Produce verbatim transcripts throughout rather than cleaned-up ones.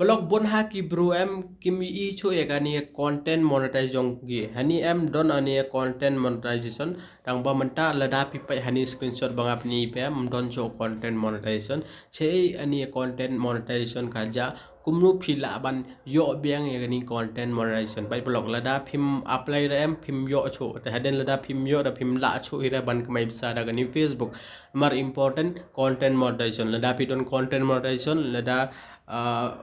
Paralok, bun ha ki bru em kim i chuh ïa kane content monetize jong ki. Hani em don ani content monetization, tangba mynta lada phi peit hani screenshot ba nga pyni phi em, ym don chuh content monetization. Che ani content monetization ka jia, kumno phi lah ban ïoh biang ïa kane content monetization. Peit paralok, lada phim apply re em, phim ïoh chuh. Te hadien lada phim ïoh, da phim lah chuh hi re ban kmai pisa da kane Facebook. Namar important content monetization. Lada phi don content monetization, lada, ah,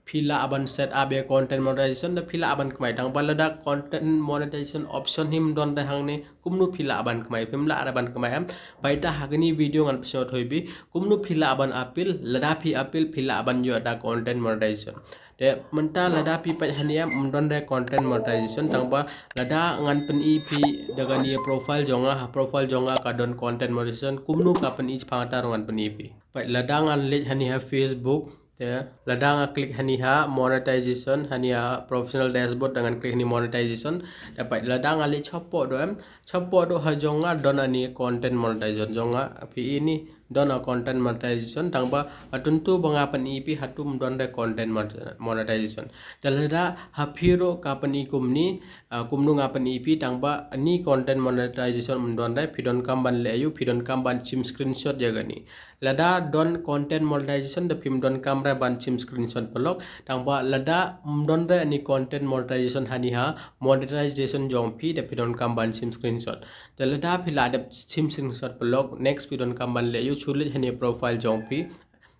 phi lah ban set up ïa content monetization, da phi lah ban kmai. Tangba lada content monetization option him don re hangne, kumno phi lah ban kmai, phim lah re ban kmai em. Peit ha kane video ngan pynsngew thoi phi kumno phi lah ban appeal, lada phi appeal phi lah ban ïoh da content monetization. Te mynta lada phi peit hani em, ym don re content monetization, tangba lada ngan pyni phi da kane profile jong nga, ha profile jong nga ka don content monetization, kumno ka pyni shaphang kata ruh ngan pyni phi. Peit lada ngan leit hani ha Facebook, te lada nga click hani ha monetization, hani ha professional dashboard, da ngan click hani monetization. Te peit lada nga leit shapoh doh em, shapoh doh ha jong nga don ani content monetization jong nga, phi i ni don a content monetization, tangba ha tyntu ba nga pyni phi hato ym don re content mon-, monetization. Te lada ha phi ruh ka pyni kumne, ah, kumno nga pyni phi, tangba ani content monetization ym don re, phi donkam ban leh aïu, phi donkam ban shim screenshot ïa kane. Lada don content monetization da phim donkam re ban shim screenshot paralok, tangba lada ym don re ani content monetization hani ha monetization jong phi, da phi donkam ban shim screenshot. Te lada phi la dep shim screenshot paralok, next phi donkam ban leh aïu, shu leit hani profile jong phi.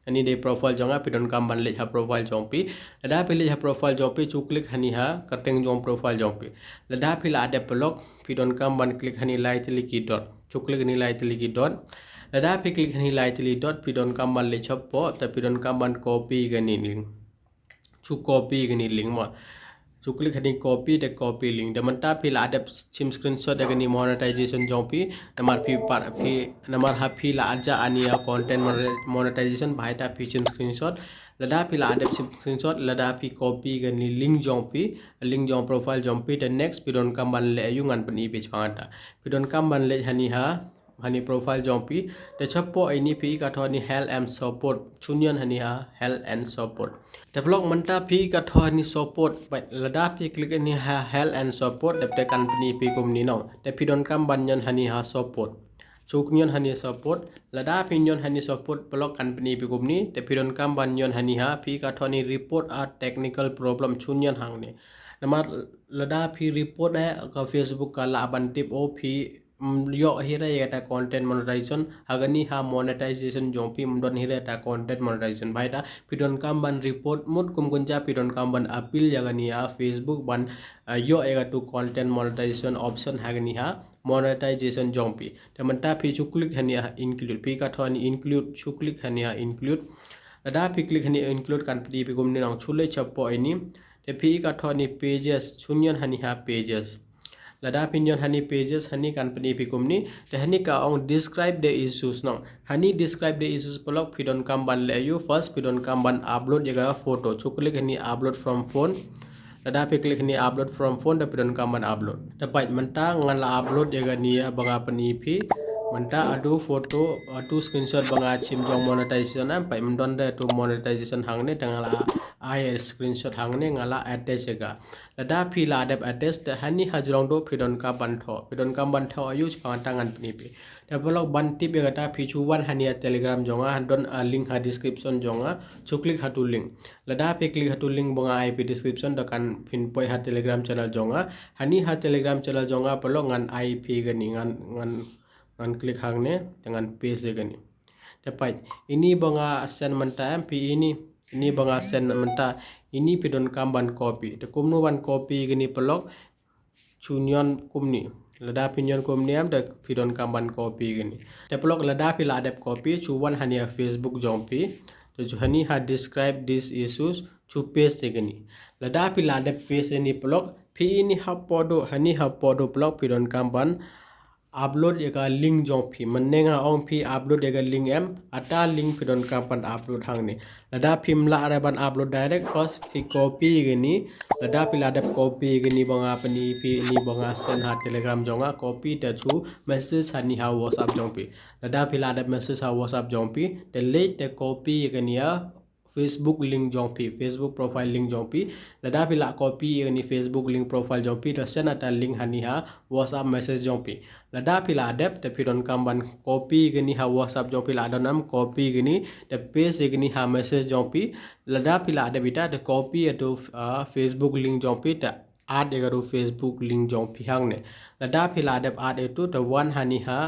Ani dei profile jong nga, phi donkam ban leit ha profile jong phi. Lada phi leit ha profile jong phi, shu click hani ha kyrteng jong profile jong phi. Lada phi la dep paralok, phi donkam ban click hani lai tylli ki dot. Shu click hani lai tylli ki dot. Lada phi click hani lai tylli dot, phi donkam ban leit shapoh, te phi donkam ban copy kane link. Shu copy kane link mo. Shu click hani copy, te copy link. Te mynta phi la dep shim screenshot ïa kane monetization jong phi. Namar phi pat phi, namar ha phi la jia ani ïa content monet-, monetization, bha ïa ta phi shim screenshot. Lada phi la dep shim screenshot, lada phi copy kane link jong phi, link jong profile jong phi, te next phi donkam ban leh aïu, ngan pyni phi shaphang kata. Phi donkam ban leit hani ha, hani profile jong phi, te shapoh ini phi i ka thoh ni help and support, shu nion hani ha help and support. Te paralok, mynta phi i ka thoh ni support, peit lada phi click hani ha help and support, dep te kan pyni phi kumne noh. Te phi donkam ban nion hani ha support. Shu nion hani support, lada phi nion hani support paralok kan pyni phi kumne, te phi donkam ban nion hani ha, phi i ka thoh ni report a technical problem, shu nion hangne. Namar lada phi report eh ka Facebook ka lah ban tip, oh, phi, mm, ïoh hi re ïa kata content monetization, ha kane ha monetization jong phi ym don hi re kata content monetization. Bha ïa ta phi donkam ban report mut kum kynja, phi donkam ban appeal ïa kane ha Facebook ban, ah, ïoh ïa katu content monetization option ha kane ha monetization jong phi. Te mynta phi shu click hani ha include, phi i ka thoh ni include, shu click hani ha include. Lada phi click hani include kan pyni phi kumne noh, shu leit shapoh ini. Te phi i ka thoh ni pages, shu nion hani ha pages. Lada phi nion hani pages, hani kan pyni phi kumne. Te hani ka ong describe the issues noh. Hani describe the issues paralok phi donkam ban leh aïu, first phi donkam ban upload ïa ka photo. Shu click hani upload from phone. Lada phi click hani upload from phone, da phi donkam ban upload. Te peit mynta nga la upload ïa kane ba nga pyni phi. Mynta atu photo, atu screenshot ba nga shim jong monetization, em, peit ym don re atu monetization hangne, te nga la ai screenshot hangne, nga la attach ïa ka. Lada phi la dep attach, te hani ha jrong doh phi donkam ban thoh. Phi donkam ban thoh aïu, shaphang kata ngan pyni phi. Te paralok, ban tip ïa kata phi shu wan hani ha Telegram jong nga, don a link ha description jong nga, shu click hatu link. Lada phi click hatu link ba nga ai phi description, da kan phin poi ha Telegram channel jong nga. Hani ha Telegram channel jong nga paralok, ngan ai phi kane, ngan, ngan, ngan click hangne, te ngan paste ïa kane. Te peit, ini ba nga send mynta, em, phi ini, ini ba nga send mynta, ini phi donkam ban copy. Te kumno ban copy kane paralok, shu nion kumne. Lada phi nion kumne, em, te phi donkam ban copy kane. Te paralok, lada phi la dep copy, shu wan hani ha Facebook jong phi. Te shu hani ha describe these issues, shu paste ïa kane. Lada phi la dep paste ïa kane paralok, phi ini hapoh doh, hani hapoh doh paralok phi donkam ban upload ïa ka link jong phi. Mynne nga ong phi upload ïa ka link, em, ata link phi donkam ban upload hangne. Lada phim lah re ban upload direct, first phi copy ïa kane. Lada phi la dep copy ïa kane ba nga pyni phi, ini ba nga send ha Telegram jong nga, copy te shu message hani ha WhatsApp jong phi. Lada phi la dep message ha WhatsApp jong phi, te leit te copy ïa kane ha Facebook link jong phi, Facebook profile link jong phi. Lada phi lah copy ïa kani Facebook link profile jong phi, da send ïa kata link hani ha WhatsApp message jong phi. Lada phi lah dep, te phi donkam ban copy ïa kani ha WhatsApp jong phi, lah don em, copy ïa kani, te paste ïa kani ha message jong phi. Lada phi lah dep ita, te copy ïa uto, ah, Facebook link jong phi, te add ïa ka ruh Facebook link jong phi hangne. Lada phi lah dep add ïa uto, te wan hani ha,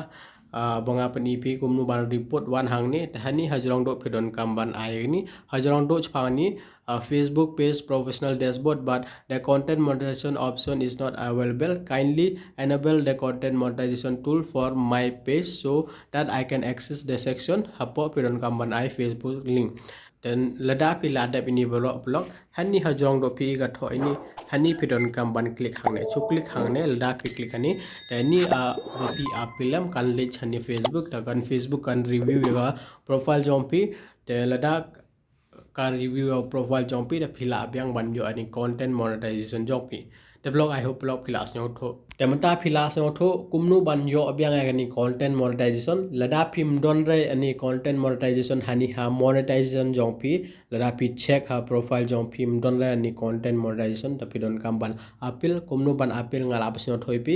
ah, ba nga pyni phi kumno ban report, wan hangne. Te hani ha jrong doh phi donkam ban ai ïa kani, ha jrong doh shaphang kani, ah, Facebook page professional dashboard, but the content monetization option is not available. Kindly enable the content monetization tool for my page so that I can access the section. Hapoh phi donkam ban ai Facebook link. Te lada phi lah dep ïa ini baroh, phi lah, hani ha jrong doh phi ïa ka thoh ini, hani phi donkam ban click hangne. Shu click hangne, lada phi click hani, te ini, ah, ba phi appeal em kan leit hani Facebook, te kan Facebook kan review ïa ka profile jong phi. Te lada ka review ïa ka profile jong phi, te phi lah biang ban ïoh ïa kani content monetization jong phi. Te phi lah, I hope phi lah, phi lah sngewthuh. Te mynta phi lah sngewthuh kumno ban ïoh biang ïa kani content monetization. Lada phim don re ïa kani content monetization hani ha monetization jong phi, lada phi check ha profile jong phi phim don re ïa kani content monetization, te phi donkam ban appeal. Kumno ban appeal nga lah pynsngewthuh ïa phi.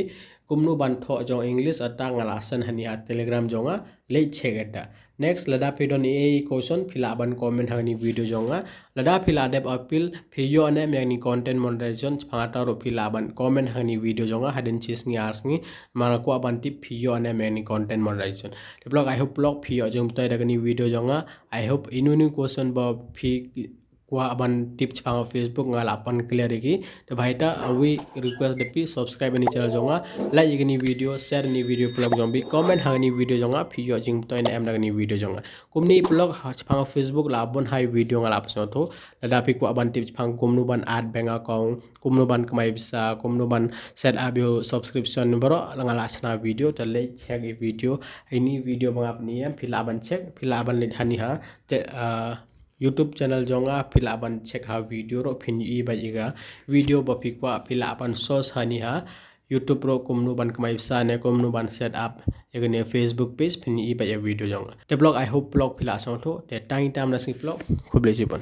Kumno ban thoh jong English, ata nga lah send hani ha Telegram jong nga, leit check ïa kata. Next, lada phi don ei ei question, phi lah ban comment ha kani video jong nga. Lada phi lah dep appeal, phi ïoh ne em ïa kani content monetization, shaphang ata ruh phi lah ban comment ha kani video jong nga, hadien shi sngi ar sngi, namar nga kwah ban tip phi ïoh ne em ïa kani content monetization. Te phi lah, I hope phi lah phi ïoh jingmyntoi da kani video jong nga. I hope ino ino question ba phi kwah ban tip shaphang Facebook nga lah pan clear ïa ki. Te ba ita, awi request da phi subscribe ïa kani channel jong nga, like ïa kani video, share ïa kani video, phi lah jong phi comment ha kani video jong nga, phi ïoh jingmyntoi ne em da kani video jong nga. Kumne phi lah, ha shaphang Facebook lah bun hi video nga lah pynsngewthuh. Lada phi kwah ban tip shaphang kumno ban add bank account, kumno ban kamai pisa, kumno ban set up ïa u subscription, baroh nga lah shna video, te leit check ïa video. Ini video ba nga pyni em, phi lah ban check, phi lah ban leit hani ha, te, ah, YouTube channel jong nga, phi lah ban check ha video ruh phin ïohi bha ïa ka video ba phi kwah, phi lah ban search hani ha YouTube ruh kumno ban kamai pisa ne kumno ban set up ïa kane Facebook page, phin ïohi bha ïa video jong nga. Te phi lah, I hope phi lah phi lah sngewthuh. Te tang ita mynta sngi phi lah, khublei shibun.